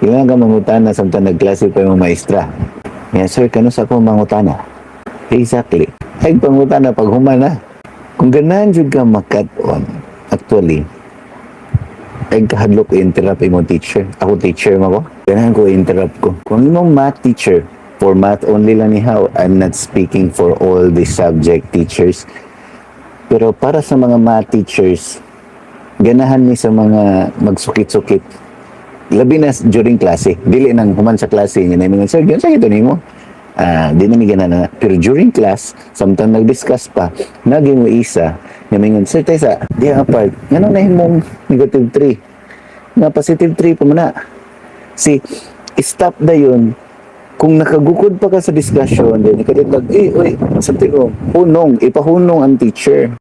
Ganahan ka mangutana samtang nagklase pa yung maestra. Yeah, "Sir, kanus-a ko mangutana?" Exactly. Ay, pangutana pag human na. Kung ganahan jud ka makat-on, actually, ay kahadlok interrupt imong teacher. Ako, teacher mo ko. Ganahan ko interrupt ko. Kung imong math teacher, for math only lang ni how, I'm not speaking for all the subject teachers. Pero para sa mga math teachers, ganahan ni sa mga magsukit-sukit. Labi na during klase. Dili nang human sa klase niya na mga, "Sir, giunsa ito nimo?" Ah, di na mi ganahan na. Pero during class, samtang nag-discuss pa, naging mo isa, nga mingon, "Sir, taysa, di ang part, nganong nahimong negative 3? Nga positive 3 pa man na." Si, stop dayon, kung nakagukod pa ka sa discussion, then ikaditag, eh, uy, something ko, hunong, ipahunong ang teacher.